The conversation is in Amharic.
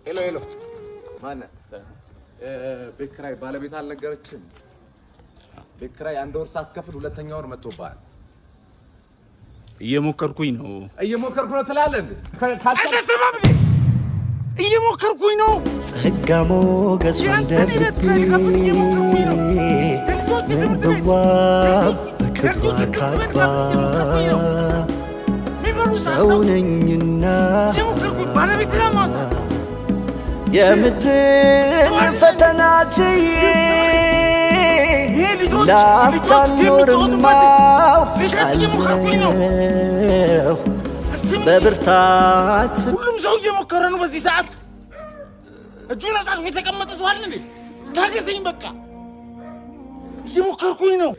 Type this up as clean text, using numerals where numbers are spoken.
Hello hello፣ ማነህ? ቤት ኪራይ ባለቤት አልነገረችም? ቤት ኪራይ አንድ ወር ሳትከፍል ሁለተኛ ወር መጥቶብሃል። እየሞከርኩኝ ነው። እየሞከርኩ ነው ትላለህ እንዴ? አልተሰማም እንዴ? እየሞከርኩኝ ነው። ጸጋ ሞገሷን ያንተን የቤት ደርቤ ኪራይ ልከፍል እየሞከርኩኝ ነው። የልጆች ትምህርት ቤት ብዋብ በክብሯ የልጆች ትምህርት ቤት ካባ ልከፍል እየሞከርኩኝ ነው። የሚበሉት ሰው አጣሁ። ነኝና እየሞከርኩኝ ባለቤት ለማውጣት የምድርን ፈተና ችዬ ይሄ ልጆች ላፍታ ልጆች የሚጫወቱበት ኖርማው ልሸጥ እየሞከርኩኝ ነው። አለሁ ስም በብርታት። ሁሉም ሰው እየሞከረ ነው። በዚህ ሰዓት እጁን አጣጥፎ የተቀመጠ ሰው አለ እንዴ? ታገሰኝ በቃ፣ እየሞከርኩኝ ነው።